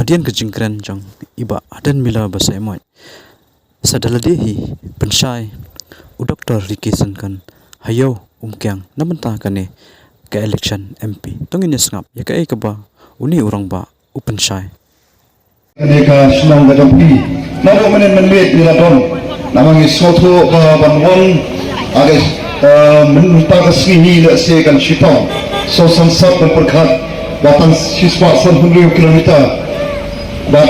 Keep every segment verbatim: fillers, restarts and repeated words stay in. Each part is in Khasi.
Hadien ka jingkren jong i Bah Ardent Miller Basaiawmoit, sa da lade hi pynshai u Doctor Ricky Syngkon ha Ïew Umkiang na bynta kane ka election M P. To ngin ïa sngap ïa kaei kaba une u rangbah u pynshai. Kane ka shnong ka jong phi, naduh mynnin mynmiet ngi la don, namar ngi sngewthuh ba ban wan ha ka, eh, mynta ka sngi hi lehse kan shitom, sngewsynshar ban pyrkhat ba tang shispah san hynriew kilometer. Bad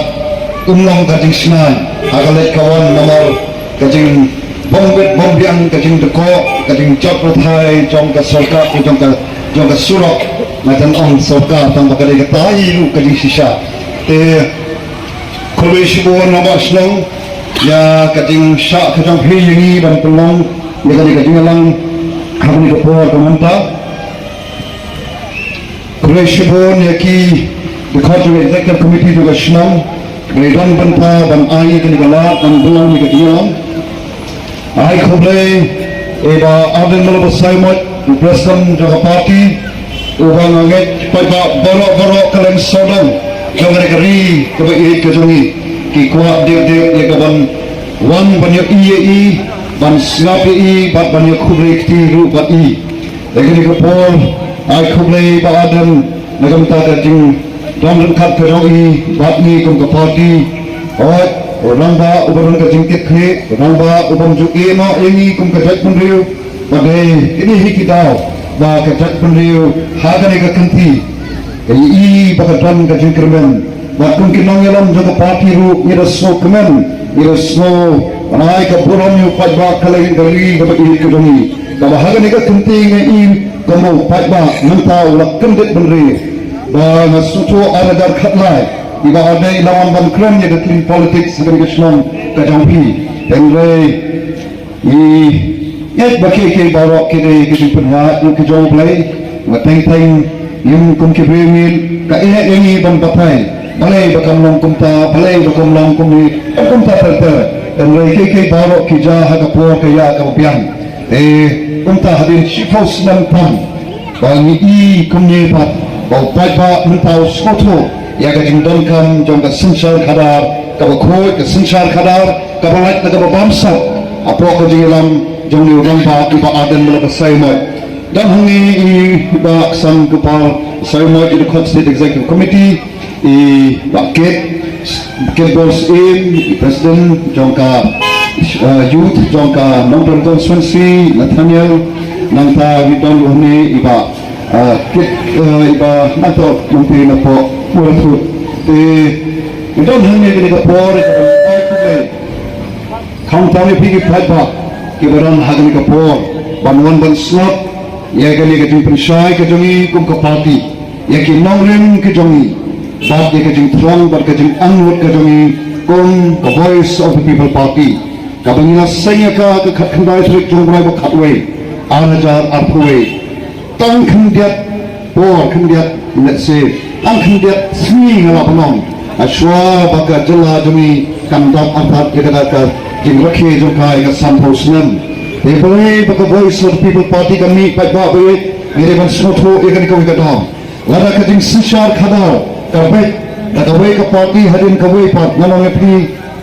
ym long ka jingshngaiñ ha ka leit ka wan namar ka jingbym bit bym biang, ka jingdkoh, ka jingjot ruthai jong ka sorkar, jong ka, jong ka surok. Nga tang ong sorkar tang ba ka dei kata hi ruh ka jingshisha. Te khublei shibun rangbah shnong ïa ka jingshah ka jong phi ïa ngi ban pynlong ïa kane ka jingïalang ha kane ka por ka mynta. Khublei shibun ïa ki dkhot jong ka Executive Committee jong ka shnong ba don bynta ban ai kane ka lad ban pynlong ïa ka jingïalang. Ai khublei ïa i Bah Ardent Miller Basaiawmoit, u President jong ka party, uba nga ngeit paidbah baroh baroh kylleng sawdong jong kane ka ri kaba ïeit ka jong ngi ki kwah dep dep ïa ka ban wan ban ïohi ïa i, ban sngap ïa i bad ban ïakhublei kti ruh bad i. Ïa kane ka por ai khublei Bah Ardent na ka bynta ka jingdon ryngkat ka jong i bad ngi kum ka party. Hooid, u rangbah uba don ka jingkitkhlieh, u rangbah u bym ju ïehnoh ïa ngi kum ka jaitbynriew. Bad dei kine hi ki daw ba ka jaitbynriew ha kane ka kynti ka ïohi ba ka don ka jingkyrmen. Bad kum ki nongïalam jong ka party ruh ngi da sngewkmen, ngi da sngew ban ai ka burom ïa u paidbah kylleng ka ri kaba ïeit ka jong ngi. Kaba ha kane ka kynti nga i kum u paidbah mynta u la kyndit bynriew. Ba nga sngewthuh ar hajar khatlai i Bah Ardent i la wan ban kren ïa ka clean politics ha kane ka shnong ka jong phi. Hynrei ngi ngeit ba kiei kiei baroh ki dei ki jingpynwad ruh ki jong U Blei. Nga teng teng ngim kum ki briew ngin ka ïeh ïa ngi ban batai. Balei ba kam long kumta, balei ba kam long kumne, kam kumta ter ter. Hynrei kiei kiei baroh ki jia ha ka por ka ïa kaba biang. Te kumta hadien shiphew snem tam ba ngi i kumne pat ba u paidbah mynta u sngewthuh ïa ka jingdonkam jong ka synshar khadar kaba khuid, ka synshar khadar kaba lait na kaba bamsap hapoh ka jingïalam jong une u rangbah i Bah Ardent Miller Basaiawmoit. Don hangne i Bah Ksan Kupar Basaiawmoit, i dkhot State Executive Committee, i Bah Kit, Kit Bor Syiem, i President jong ka, eh, Youth jong ka Nongpoh Constituency, Nathaniel, nangta ngi don ruh hangne i Bah, eh, Kit, eh, i Bah Nato, nangta napoh Mawlai Thut. Te ngi don hangne kane ka por, kane ka por, khamtam ïa phi ki paidbah kiba don ha kane ka por ban wan ban sngap ïa kane ka jingpynshai ka jong ngi kum ka party, ïa ki nongrim ka jong ngi bad ïa ka jingthrang bad ka jingangnud ka jong ngi kum ka Voice of the People Party kaba ngi la seng ïa ka ka khatkhyndai tarik jong u bnai ba khatwei, ar hajar arphew wei. Tang khyndiat por, khyndiat lehse tang khyndiat sngi nga la pynlong hashwa ba ka jylla jong ngi kan dap artat ïa kata ka jingrakhe jong ka ïa ka sanphew snem. Te balei ba ka Voice of the People Party ka mih paidbah ba ïeit, ngi dei ban sngewthuh ïa kane kawei ka daw. Lada ka jingsynshar khadar ka beit da kawei ka party hadien kawei pat, nga ong ïa phi,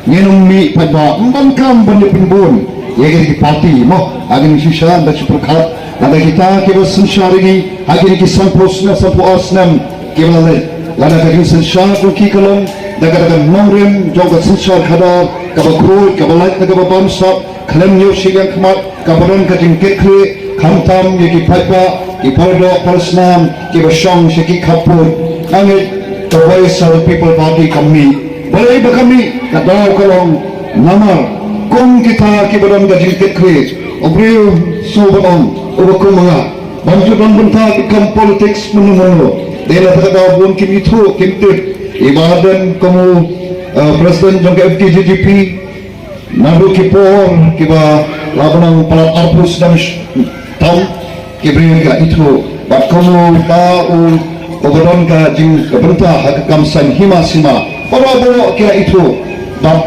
ngin ym mih paidbah, ym donkam ban ïa pynbun ïa kine ki party mo. Ha kine ki shisha da shu pyrkhat lada kita kiba synshar ïa ngi ha kine ki sanphew snem, sanphew ar snem kiba la leit, lada ka jingsynshar jong ki ka long da kata ka nongrim jong ka synshar khadar kaba khuid, kaba lait na kaba bamsap, khlem ñiew shiliang khmat, kaba don ka jingkitkhlieh khamtam ïa ki paidbah, ki paradoh parasnam kiba shong sha ki khappud. Nga ngeit ka Voice of the People Party ka mih. Balei ba ka mih? Ka daw ka long namar kum kita kiba don ka jingkitkhlieh, u briew shu ba ong uba kum nga, bym ju don bynta ki kam politics mynno mynno. Dei na kata ka daw bun kim ithuh, kim tip. I Bah Ardent kum u, eh, President jong ka F K J G P, naduh ki por kiba la bnong palat arphew snem sh-, tam, ki briew ki la ithuh bad kum uta u uba don ka jing, ka bynta ha ka kam saiñ hima sima, baroh baroh ki la ithuh. Bad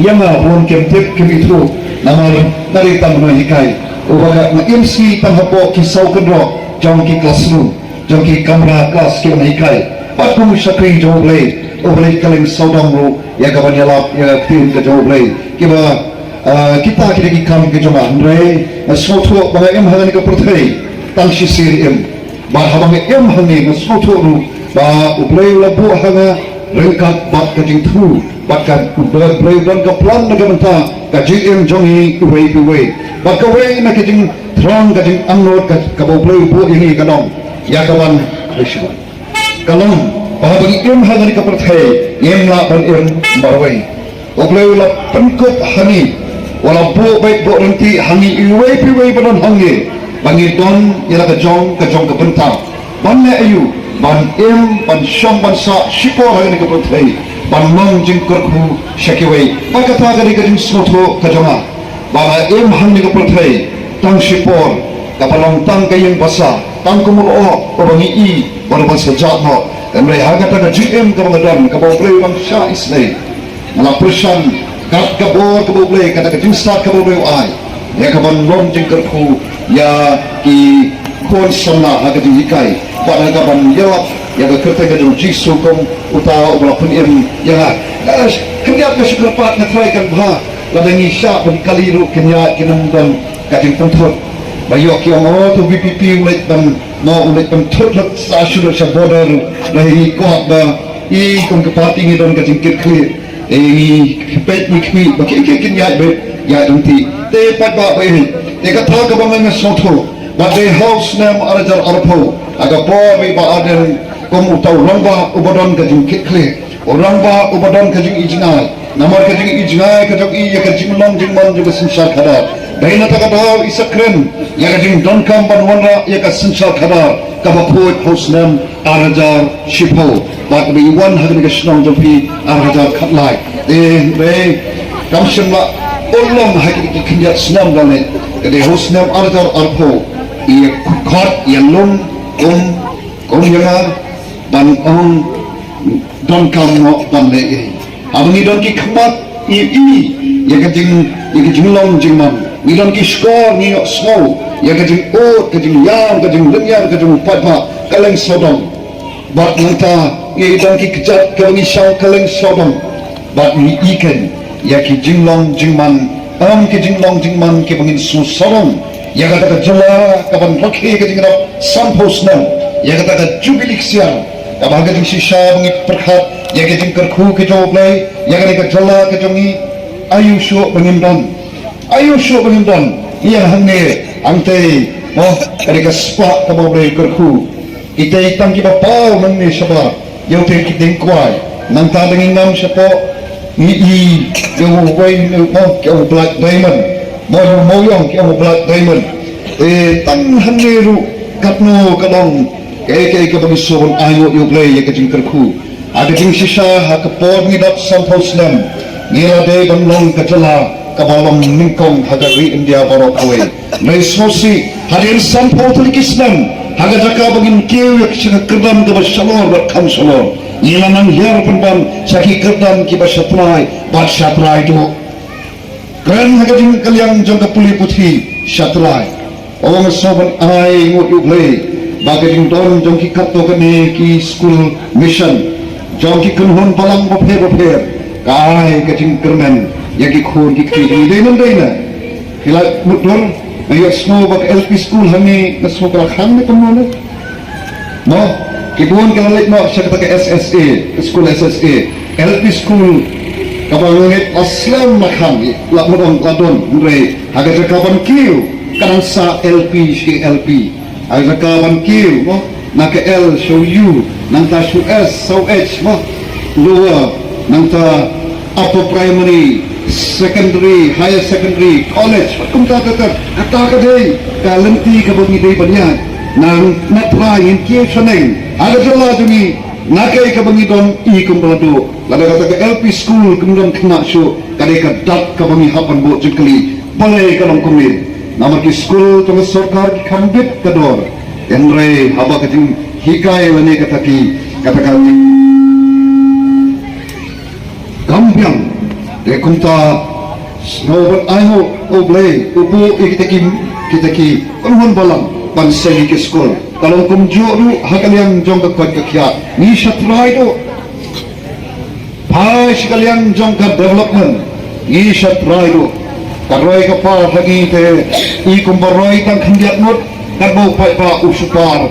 ïa nga bun kim tip, kim ithuh, namar nga dei tang u nonghikai uba ka, nga M C tang hapoh ki saw kynroh jong ki classroom. jong ki kamra klas ki ban hikai. Bad kum u shakri jong U Blei, U Blei ka leng sawdong ruh ïa ka ban ïalap ïa ka ktien ka jong U Blei. Kiba, ah, kita kita ki kam ki jong nga, hynrei nga sngewthuh ba nga im ha kane ka pyrthei tang shisien im. Bad haba nga im hangne nga sngewthuh ruh ba U Blei u la buh ha nga ryngkat bad ka jingthmu, bad ka U Blei u don ka plan na ka bynta ka jingim jong ngi iwei pa iwei. Bad kawei na ka jingthrang ka jingangnud ka, kaba U Blei u buh ïa ngi ka long ïa ka ban, ka long ba haba ngi im ha kane ka pyrthei ngim lah ban im marwei. U Blei u la pynkup ha ngi, u la buh beit buh ryntih ha ngi iwei pa iwei ba don hangne, ba ngi don ïa la ka jong ka jong ka bynta. Ban leh aïu? Ban im, ban shong, ban sah shipor ha kane ka pyrthei, ban long jingkyrkhu sha kiwei. Bad kata ka dei ka jingsngewthuh ka jong nga. Ba nga im hangne ka pyrthei tang shipor, kaba long tang ka ïing basa, tang kum u lyoh uba ngi i bad uba sah jah noh. Hynrei ha kata ka jingim kaba nga don, kaba U Blei u dang shah isynei, nga la pyrshang kat ka bor kaba U Blei, kata ka jingstad kaba U Blei u ai, ïa ka ban long jingkyrkhu ïa ki khun samla ha ka jinghikai, bad ha ka ban ïalap ïa ka kyrteng ka jong U Jisu kum uta uba la pynim ïa nga. Ka khyndiat ka shu kyrpad, nga tharai kan bha lada ngi shah ban kali ruh, khyndiat kin ym don ka jingpynthut. Ba ïoh ki ong, oh, to VPP u leit ban, mo, u leit ban thut lut sa shu lut sha border ruh. Lada ngi kwah ba i kum ka party ngi don ka jingkitkhlieh, eh, ngi peit ngi khmih ba ki, ki, kin ïaid beit, ïaid ryntih. Te paidbah ba ïeit, te kata kaba nga sngewthuh, ba dei ha u snem ar hajar arphew, ha ka por ba i Bah Ardent kum uta u rangbah uba don ka jingkitkhlieh, u rangbah uba don ka jingi jngai. Namar ka jingi jngai ka jong i ïa ka jinglong jingman jong ka synshar khadar, dei na kata ka daw i sa kren ïa ka jingdonkam ban wanrah ïa ka synshar khadar kaba khuid ha u snem ar hajar shiphew, bad kaba i wan ha kane ka shnong jong phi ar hajar khatlai. Eh, hynrei kam shym la urlong ha kine ki khyndiat snem ba leit. Ka dei ha u snem ar hajar arphew i ïa khot ïa lum kum, kum ïa nga ban ong donkam noh ban leh ei. Haba ngi don ki khmat ngi i ïa ka jing, ïa ka jinglong jingman. Ngi don ki shkor ngi ïohsngew ïa ka jingud, ka jingïam, ka jinglynñiar ka jong u paidbah, ka leng sawdong. Bad nangta ngi don ki kjat kaba ngi shang, ka leng sawdong. Bad ngi i keiñ ïa ki jinglong jingman, em ki jinglong jingman kiba ngin sngewsarong ïa kata ka jylla kaban rakhe ka jingïarap sanphew snem, ïa kata ka jubili ksiar, kaba ha ka jingshisha ba ngi pyrkhat ïa ka jingkyrkhu ka jong U Blei ïa kane ka jylla ka jong ngi. Aïu shuh ba ngim don, aïu shuh ba ngim don. Ïa hangne hangtei, mo, kane ka spah kaba U Blei u kyrkhu. Kitei tang kiba paw nangne shabar, ïa utei ki dieng kwai. Nangta da ngi ngam shapoh ngi i ïa uwei, mo, ki ong Black Diamond, mo, ïa u Mawiong ki ong Black Diamond. Eh, tang hangne ruh katno ka long kaei kaei kaba ngi sngewbha ban ainguh ïa U Blei ïa ka jingkyrkhu. Ha ka jingshisha, ha ka por ngi dap sanphew snem, ngi la dei ban long ka jylla kaba long nyngkong ha ka ri India baroh kawei. Ngi sngewsih, hadien sanphew tylli ki snem, ha ka jaka ba ngin kiew ïa ka kyrdan kaba shalor bad kham shalor, ngi la nang hiar pynban sha ki kyrdan kiba shatrai bad shatrai duh. Kren ha ka jingkylliang jong ka pule puthi, shatrai. Ong sngewbha ban ainguh ïa U Blei ba ka jingdon jong ki katto katne ki skul mission jong ki kynhun balang bapher bapher ka ai ka jingkyrmen ïa ki khun ki kti jong ngi. Dei ne ym dei ne? Phi la mutdur, nga ïohsngew ba ka L P school hangne nga sngew ka la khang ne kumno ne? Mo, ki bun ki la leit noh sha kata ka S S A, ka skul S S A. L P school kaba nga ngeit la slem la khang, la mut ong la don, hynrei ha ka jaka ban kiew, ka dang sah L P sha L P. Ha ka jaka ban kiew, mo, na ka L sha u U, nangta sha u S, sha u H, mo, lower, nangta upper primary, secondary, higher secondary, college, kumta ter ter. Kata ka dei ka lynti kaba ngi dei ban ïaid. Nang na trai ngin kiew shaneng ha ka jylla jong ngi, na kaei kaba ngi don i kumba la duh. Lada kata ka L P school kam don khynnah shuh, ka dei ka dak kaba ngi hap ban buh jingkylli. Balei ka long kumne? Namar ki skul jong ka sorkar ki kham bit ka dor. Hynrei haba ka jinghikai lane kata ki, kata ka kam biang. Te kumta sngewbha ban ainguh ïa U Blei, u buh ïa kita ki, kita ki kynhun balang ban seng ïa ki skul. Ka long kumjuh ruh ha ka liang jong ka koit ka khiah, ngi sha trai ruh. Phai sha ka liang jong ka development, ngi sha trai ruh. Ka roi ka par ha ngi te, i kumba roi tang khyndiat ngut, katba u paidbah u shu par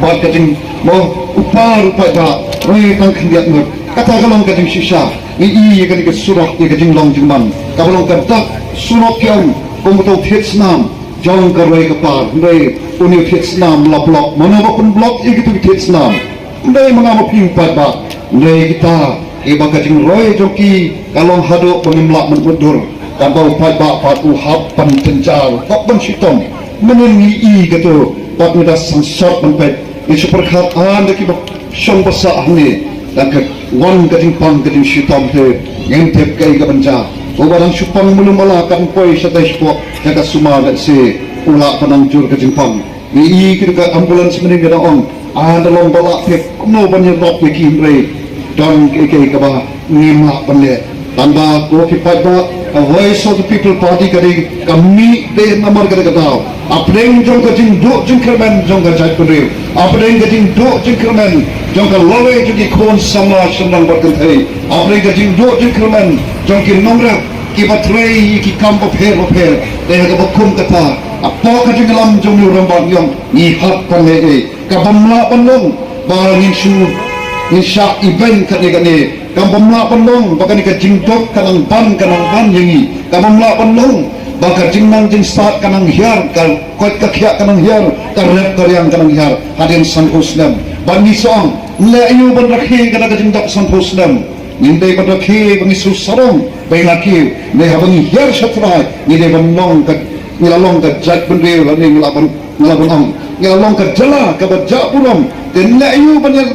bad ka jing, mo, u par u paidbah, roi tang khyndiat ngut. Kata ka long ka jingshisha. Ngi i ïa kane ka surok, ïa ka jinglong jingman, kaba long ka dak surok, ki ong, kum uto u thied snam jong ka roi ka par, hynrei une u thied snam la block. Mano ba pynblock ïa kito ki thied snam? Hynrei ma nga ma phi u paidbah. Hynrei kita kiba ka jingroi jong ki ka long haduh ba ngim lah ban mutdur, katba u paidbah pat u hap ban jynjar, hap ban shitom. Mynnin ngi i kato, pat ngi da sangsot ban peit. Ngi shu pyrkhat, ah, da kiba shong ba sah hangne, da ka wan ka jingpang ka jingshitom te, ngim tip kaei kaban jia. Uba dang shu pang malu mala kan poi shatei shapoh jaka sumar, lehse u lah ban nang jur ka jingpang. Ngi i kito ka ambulance mynnin ka dang ong, ah, da long ba lah phi kumno ban ïarap ïa ki, hynrei don kaei kaei kaba ngim lah ban leh. Tangba ko ki paidbah, ka Voice of the People Party ka dei ka mih beit namar kata ka daw. Hapdeng jong ka jingduh jingkyrmen jong ka jaitbynriew, hapdeng ka jingduh jingkyrmen jong ka lawei jong ki khun samla shynrang bad kynthei, hapdeng ka jingduh jingkyrmen jong ki nongrep kiba trei ïa ki kam bapher bapher, te ha kaba kum kata, hapoh ka jingïalam jong u rangbah ngi ong, ngi hap ban leh ei. Ka bym lah ban long ba ngin shu, ngin shah ibeiñ katne katne. Ka bym lah ban long ba kane ka jingduk ka nang ban, ka nang ban ïa ngi. Ka bym lah ban long ba ka jingnang jingstad ka nang hiar, ka koit ka khiah ka nang hiar, ka rep ka riang ka nang hiar hadien sanphew snem. Bad ngi sa ong, leh aïu ban rakhe kata ka jingduk sanphew snem? Ngim dei ban rakhe ba ngi shu sarong ba ngi la kiew, ne haba ngi hiar sha trai ngi dei ban long ka, ngi la long ka jaitbynriew, lane ngi la ban, ngi la ban ong, ngi la long ka jylla kaba jah burom. Te leh aïu ban ïa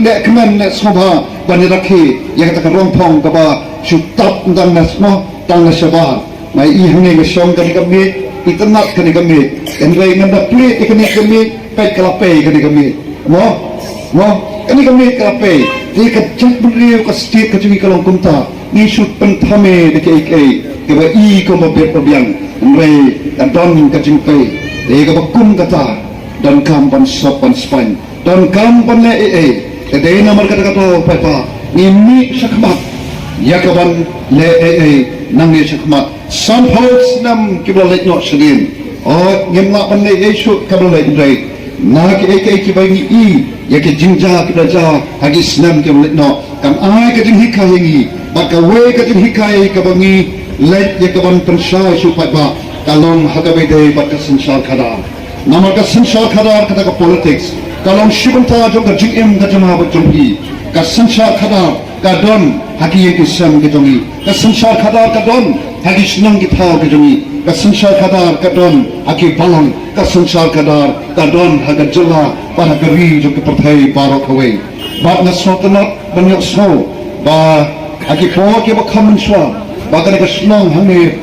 leh kmen, leh sngewbha ban ïa rakhe ïa kata ka rongphong kaba shu tap tang na smoh, tang na shabar. Nga i hangne nga shong kane ka miej, itynnad kane ka miej. Hynrei ngan da plie ïa kane ka miej, peit ka la pei kane ka miej. Mo, mo, kane ka miej ka la pei. Te ka jaitbynriew, ka state ka jong ngi ka long kumta. Ngi shu pynthame da kiei kiei kiba i kumba biang ba biang. Hynrei ka don ka jingpei. Te kaba kum kata, donkam ban sop ban spaiñ. Donkam ban leh ei ei. Te dei namar kata ka daw paidbah, ngi mih shakhmat ïa ka ban leh ei ei nangne shakhmat. Sanphew snem kiba la leit noh shadien, oh, ngim lah ban leh ei ei shuh kaba la leit, hynrei na kiei kiei kiba ngi i ïa ki jingjia kiba la jia ha ki snem kiba la leit noh, kan ai ka jinghikai ïa ngi. Bad kawei ka jinghikai kaba ngi leit ïa ka ban pynshai sha u paidbah, ka long ha kaba ïadei bad ka synshar khadar. Namar ka synshar khadar kata ka politics ka long shi bynta jong ka jingim ka jong nga bad jong phi. Ka synshar khadar ka don ha ki ïing ki sem ki jong ngi. Ka synshar khadar ka don ha ki shnong ki thaw ki jong ngi. Ka synshar khadar ka don ha ki balang. Ka synshar khadar ka don ha ka jylla bad ha ka ri jong ka pyrthei baroh kawei. Bad nga sngewtynnat ban ïohsngew ba ha ki por kiba kham mynshuwa, ba kane ka shnong hangne,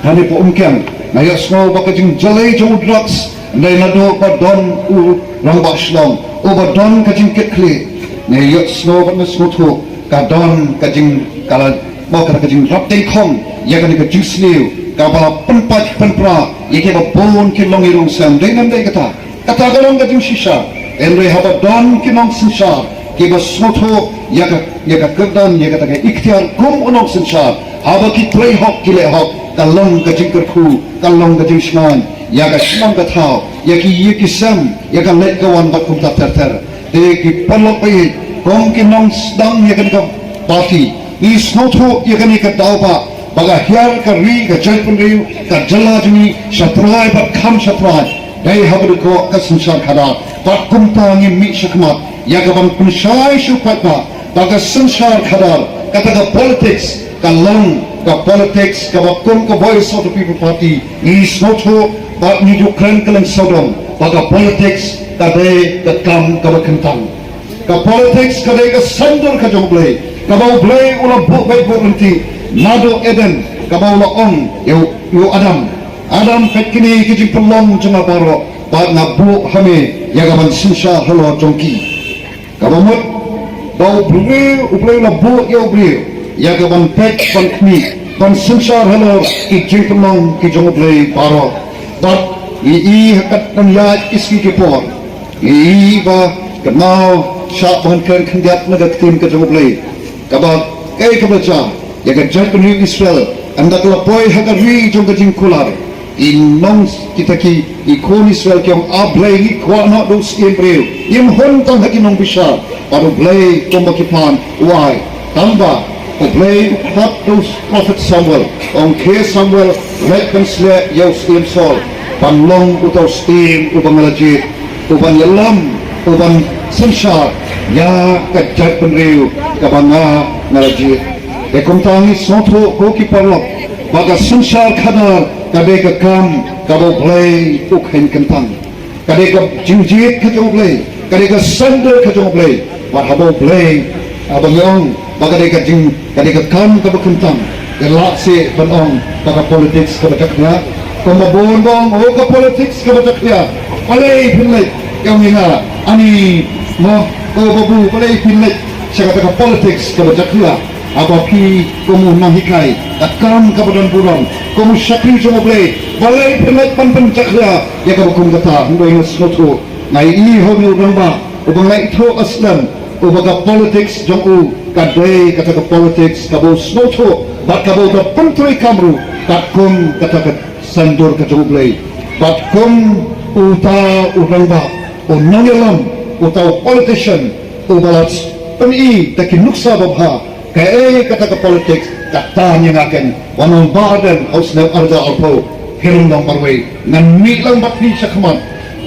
hangne Umkiang, nga ïohsngew ba ka jingjlei jong u drugs, hynrei naduh ba don u rangbah shnong uba don ka jingkitkhlieh, nga ïohsngew bad nga sngewthuh ka don ka jing, ka la, ba ka, ka jingrap tyngkhong ïa kane ka jingsniew kaba la pynpait pynpra ïa kiba bun ki longïing longsem. Dei ne em dei kata? Kata ka long ka jingshisha. Hynrei haba don ki nongsynshar kiba sngewthuh ïa ka, ïa ka kyrdan, ïa kata ka iktiar kum u nongsynshar, haba ki trei hok ki leh hok, ka long ka jingkyrkhu, ka long ka jingshngaiñ ïa ka shnong ka thaw, ïa ki ïing ki sem, ïa ka leit ka wan bad kumta ter ter. Te ki paralok ba ïeit, kum ki nongsdang ïa kane ka party, ngi sngewthuh ïa kane ka daw ba, ba ka hiar ka ri, ka jaitbynriew, ka jylla jong ngi, sha trai bad kham sha trai, dei ha kaba dei ka synshar khadar. Bad kumta ngi mih shakhmat ïa ka ban pynshai sha u paidbah ba ka synshar khadar, kata ka politics, ka long ka politics kaba kum ka Voice of the People Party ngi sngewthuh bad ngi ju kren kylleng sawdong ba ka politics ka dei ka kam kaba kyntang. Ka politics ka dei ka saiñdur ka jong U Blei, kaba U Blei u la buh beit buh lynti naduh Eden, kaba u la ong ïa u, ïa u Adam, Adam, peit kine ki jingpynlong jong nga baroh, bad nga buh ha me ïa ka ban synshar halor jong ki. Kaba mut ba U Blei, U Blei u la buh ïa u briew ïa ka ban peit, ban khmih, ban synshar halor ki jingpynlong ki jong U Blei baroh. Bad ngi i ha ka ban ïaid ki sngi ki por, Ngi ba kynmaw shah ba ngan kren khyndiat na ka ktien ka jong U Blei, kaba kaei kaba jia ïa ka jaitbynriew Israel ynda ka la poi ha ka ri jong ka jingkular. Ki nong kita ki, ki khun Israel ki ong, A Blei, ngi kwah noh da u syiem briew, ngim hun tang ha ki nongbishar. Bad U Blei kumba ki plan u ai. Tangba U Blei u khot da u prophet Samuel, ong, Khie Samuel, leit ban sleh ïa u syiem Saul ban long uta u syiem uba nga la jied, uban ïalam, uban synshar ïa ka jaitbynriew kaba nga, nga la jied. Te kumta ngi sngewthuh ko ki paralok ba ka synshar khadar ka dei ka kam kaba U Blei u kheiñ kyntang. Ka dei ka jingjied ka jong U Blei, ka dei ka saiñdur ka jong U Blei. Bad haba U Blei, haba ngi ong ba ka dei ka jing, ka dei ka kam kaba kyntang, ka lah seh ban ong ba ka politics kaba jakhlia. Kumba bun ba ong, oh, ka politics kaba jakhlia. Balei phin leit, ka ong ïa nga, ani, mo, ko babu, balei phin leit sha kata ka politics kaba jakhlia? Haba phi kum u nonghikai, ka kam kaba don burom, kum u shakri jong U Blei, balei phi leit ban pynjakhlia ïa kaba kum kata? Hynrei nga sngewthuh, nga ïohi ha une u rangbah uba nga ithuh ha snem, uba ka politics jong u ka dei kata ka politics kaba u sngewthuh bad kaba u da pyntreikam ruh katkum kata ka saiñdur ka jong U Blei. Bad kum uta u rangbah, u nongïalam, uta u politician uba la pyni da ki nuksa babha kaei kata ka politics, kata ngi nga ken, wan ong Bah Ardent ha u snem arhajar arphew, ki rung dong marwei, ngan mih lang bad phi shakhmat.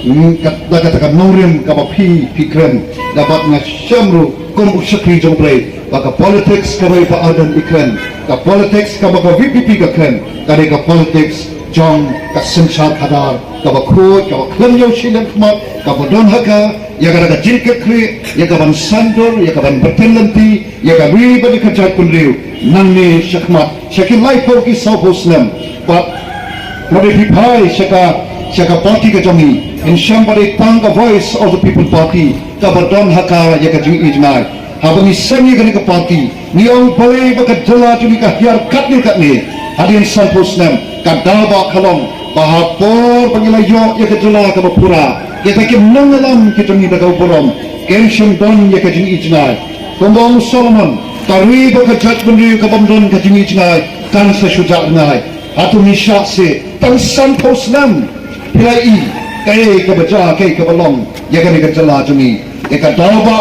Hmm, kat-, da kata ka nongrim kaba phi, phi kren, da bad nga shem ruh kum u shakri jong U Blei ba ka politics kaba i Bah Ardent i kren, ka politics kaba ka V P P ka kren, ka dei ka politics jong ka synshar khadar kaba khuid, kaba khlem ïoh shiliang khmat, kaba don ha ka ïa kata ka jingkitkhlieh, ïa kaban saiñdur, ïa kaban bteng lynti ïa ka ri bad ïa ka jaitbynriew nangne shakhmat sha ki laiphew ki sawphew snem. Bad lada phi phai sha ka, sha ka party ka jong ngi, ngin shem ba dei tang ka Voice of the People Party kaba don ha ka ïa ka jingïohi jngai. Haba ngi seng ïa kane ka party, ngi ong balei ba ka jylla jong ngi ka hiar katne katne. Hadien sanphew snem, ka daw ba ka long ba ha por ba ngi la ïoh ïa ka jylla kaba pura, kita ki nongïalam ki jong ngi da ka burom kim shym don ïa ka jingïohi jngai. Kumba ong u Solomon, ka ri bad ka jaitbynriew ka bym don ka jingïohi jngai kan sa shu jah jngai. Hato ngi shah seh tang sanphew snem? Phi la i kaei kaba jia, kaei kaba long ïa kane ka jylla jong ngi? Ïa ka daw ba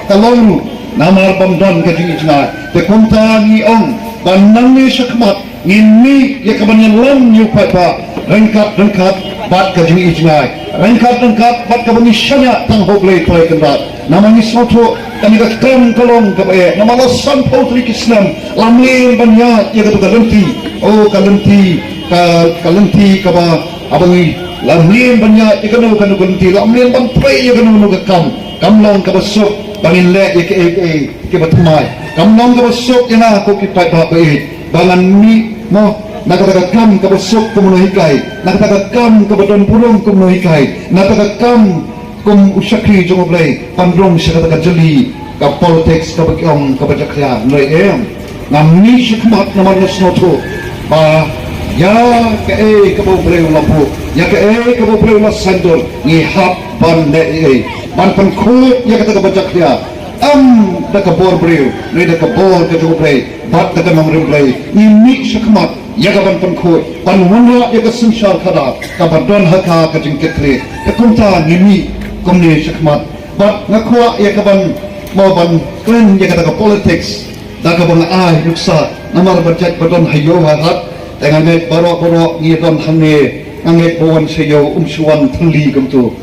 ka long ruh namar bym don ka jingïohi jngai. Te kumta ngi ong ba nangne shakhmat ngin mih ïa kaban ïalam ïa u paidbah ryngkat ryngkat bad ka jingïohi jngai, ryngkat ryngkat bad kaba ngi shaniah tang ha U Blei Trai Kynrad. Namar ngi sngewthuh kane ka kam ka long kaba eh, namar la sanphew tylli ki snem la mlien ban ïaid ïa katu ka lynti. Oh, ka lynti, ka, ka lynti kaba, haba ngi la mlien ban ïaid ïa kano kano ka lynti, la mlien ban trei ïa kano kano ka kam, kam long kaba suk ba ngin leh ïa kaei kaei kiba thymmai. Kam long kaba suk ïa nga ko ki paidbah ba ïeit, ba ngan mih mo na kata ka kam kaba suk kum u nonghikai, na kata ka kam kaba don burom kum u nonghikai, na kata ka kam kum u shakri jong U Blei ban rung sha kata ka jylli ka politics kaba ki ong kaba jakhlia. Hynrei em, nga mih shakhmat namar nga sngewthuh ba ïa kaei kaba U Blei u la buh, ïa kaei kaba U Blei u la saiñdur, ngi hap ban leh ei ei ban pynkhuid ïa kata kaba jakhlia. Em da ka bor briew, hynrei da ka bor ka jong U Blei bad da ka nongrim Blei ngi mih shakhmat ïa kaban pynkhuid, ban wanrah ïa ka synshar khadar kaba don ha ka ka jingkitkhlieh. Te kumta ngi mih kumne shakhmat. Bad nga kwah ïa kaban mo ban kren ïa kata ka politics da kaba nga ai nuksa, namar ba jait ba don ha ïew ha rat. Te nga ngeit baroh baroh ngi don hangne, nga ngeit ba wan sha ïew um shu wan thylli kumtu.